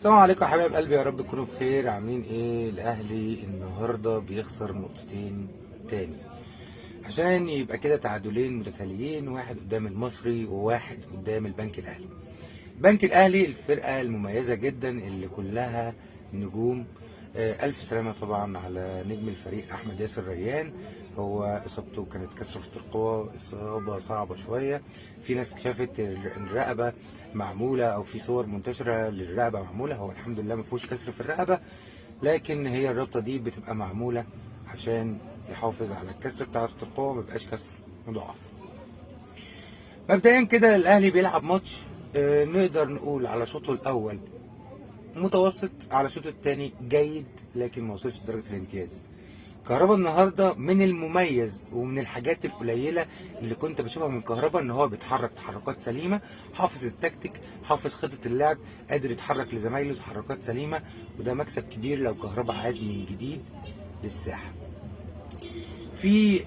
السلام عليكم يا حبايب قلبي، يا رب تكونوا بخير. عاملين ايه؟ الاهلي النهارده بيخسر نقطتين تاني عشان يبقى كده تعادلين متتاليين، واحد قدام المصري وواحد قدام البنك الاهلي. البنك الاهلي الفرقة المميزة جدا اللي كلها نجوم. الف سلامه طبعا على نجم الفريق احمد ياسر ريان. هو اصابته كانت كسر في الترقوه، اصابه صعبة شوية. في ناس شافت الرقبة معمولة او في صور منتشرة للرقبه معمولة. هو الحمد لله ما فيهوش كسر في الرقبة، لكن هي الربطه دي بتبقى معمولة عشان يحافظ على الكسر بتاع الترقوه ما يبقاش كسر مضاعف. مبدئيا كده الاهلي بيلعب ماتش نقدر نقول على شوطه الاول متوسط، على الشوط الثاني جيد، لكن ما وصلش لدرجة الامتياز. كهربا النهارده من المميز ومن الحاجات القليلة اللي كنت بشوفها من كهربا ان هو بيتحرك تحركات سليمة، حافظ التكتيك، حافظ خطه اللعب، قادر يتحرك لزمايله تحركات سليمة، وده مكسب كبير لو كهربا عاد من جديد للساحه. في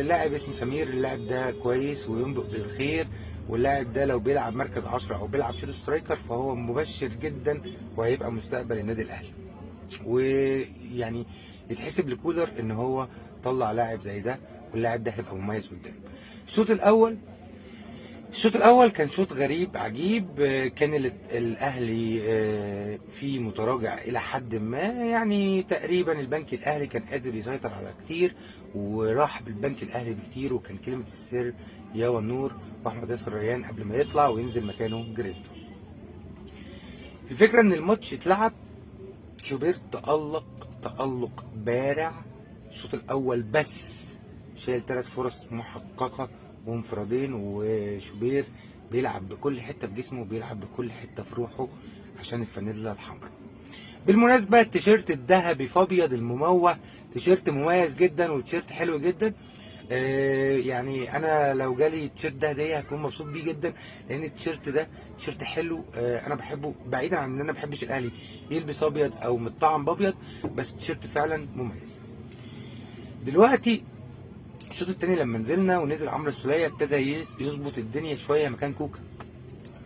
لاعب اسمه سمير، اللاعب ده كويس وينبئ بالخير، واللاعب ده لو بيلعب مركز 10 او بيلعب shadow striker فهو مبشر جدا وهيبقى مستقبل النادي الاهلي. ويعني يتحسب لكولر ان هو طلع لاعب زي ده، واللاعب ده هيبقى مميز قدام. الشوط الاول كان شوط غريب عجيب. كان الاهلي فيه متراجع الى حد ما، يعني تقريبا البنك الاهلي كان قادر يسيطر على كتير وراح بالبنك الاهلي بكتير، وكان كلمة السر يا ونور واحمد ياسر ريان قبل ما يطلع وينزل مكانه جريتو. الفكرة ان الماتش اتلعب، شوبير تألق بارع الشوط الاول، بس شايل 3 فرص محققة وانفرادين، وشوبير بيلعب بكل حتة في جسمه وبيلعب بكل حتة في روحه عشان الفانيلا الحمراء. بالمناسبة التيشيرت الذهبي في ابيض المموه تيشيرت مميز جدا وتيشيرت حلو جدا. يعني انا لو جالي التيشيرت ده هديه هكون مبسوط بيه جدا، لان التيشيرت ده تيشيرت حلو. انا بحبه، بعيدا عن ان انا ما بحبش الاهلي يلبس ابيض او متطعم بابيض، بس التيشيرت فعلا مميز. دلوقتي الشوط الثاني لما نزلنا ونزل عمرو السوليه ابتدى يظبط الدنيا شوية مكان كوكا.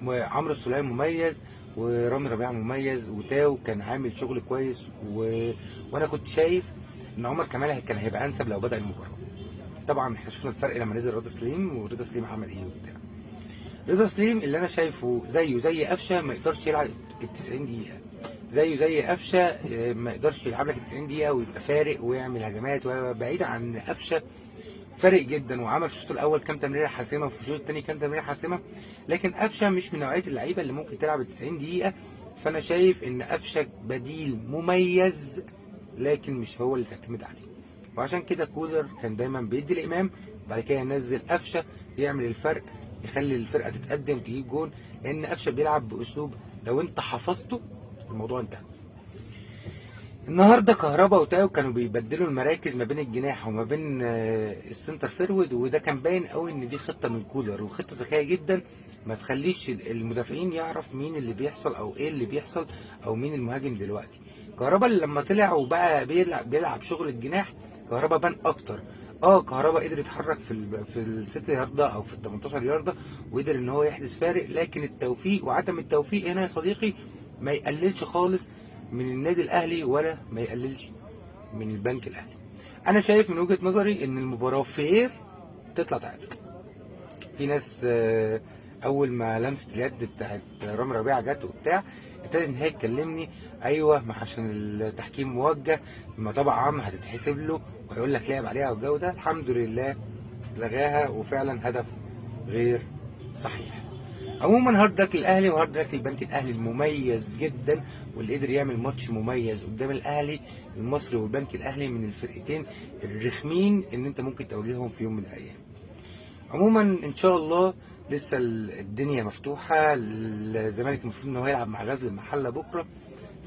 وعمرو السوليه مميز، ورامي ربيعة مميز، وتاو كان عامل شغل كويس، وانا كنت شايف ان عمر كمال كان هيبقى انسب لو بدا المباراة. طبعا احنا شفنا الفرق لما نزل رضا سليم، ورضا سليم عمل ايه وبتاع. رضا سليم اللي انا شايفه زيه زي قفشه ما يقدرش يلعب ال 90 دقيقة، زيه زي قفشه ما يقدرش يلعب لك ال 90 دقيقة ويبقى فارق ويعمل هجمات. بعيد عن قفشه فارق جدا، وعمل في الشوط الاول كام تمريره حاسمة وفي الشوط الثاني كام تمريره حاسمة، لكن قفشه مش من نوعية اللعيبة اللي ممكن تلعب ال 90 دقيقة. فانا شايف ان قفشه بديل مميز، لكن مش هو اللي تعتمد عليه. وعشان كده كولر كان دايما بيدي الامام، بعد كده ينزل قفشه يعمل الفرق، يخلي الفرقة تتقدم تجيب جون، لان قفشه بيلعب باسلوب لو انت حفظته الموضوع انتهى. النهارده كهربا وتاو كانوا بيبدلوا المراكز ما بين الجناح وما بين ال center forward، وده كان باين قوي ان دي خطه من كولر وخطه ذكية جدا، ما تخليش المدافعين يعرف مين اللي بيحصل او ايه اللي بيحصل او مين المهاجم دلوقتي. كهربا لما طلع وبقى بيلعب شغل الجناح، كهربا بان اكتر. كهربا قدر يتحرك في ال6 ياردة او في ال18 ياردة، وقدر ان هو يحدث فارق، لكن التوفيق وعدم التوفيق هنا يا صديقي ما يقللش خالص من النادي الاهلي ولا ما يقللش من البنك الاهلي. انا شايف من وجهة نظري ان المباراة fair تطلع تعادل. في ناس اول ما لمسة اليد بتاعت رامي ربيعة جت وبتاع ابتدت ان هي تكلمني، ايوه ما عشان التحكيم موجه، ما طبعا هتتحسب له وهيقول لك لعب عليها والجو ده. الحمد لله لغاها، وفعلا هدف غير صحيح. عموما hard luck للاهلي و hard luck للبنك الاهلي المميز جدا، واللي قدر يعمل ماتش مميز قدام الاهلي المصري والبنك الاهلي، من الفرقتين الرخمين ان انت ممكن تواجههم في يوم من الايام. عموما ان شاء الله لسه الدنيا مفتوحة. الزمالك المفروض ان هو يلعب مع غزل المحلة بكره،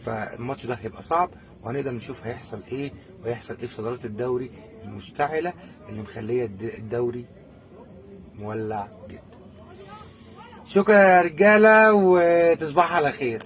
فالماتش ده هيبقى صعب، وهنقدر نشوف هيحصل ايه وهيحصل ايه في صدارة الدوري المشتعله اللي مخليه الدوري مولع جدا. شكرا يا رجاله، وتصبحوا على خير.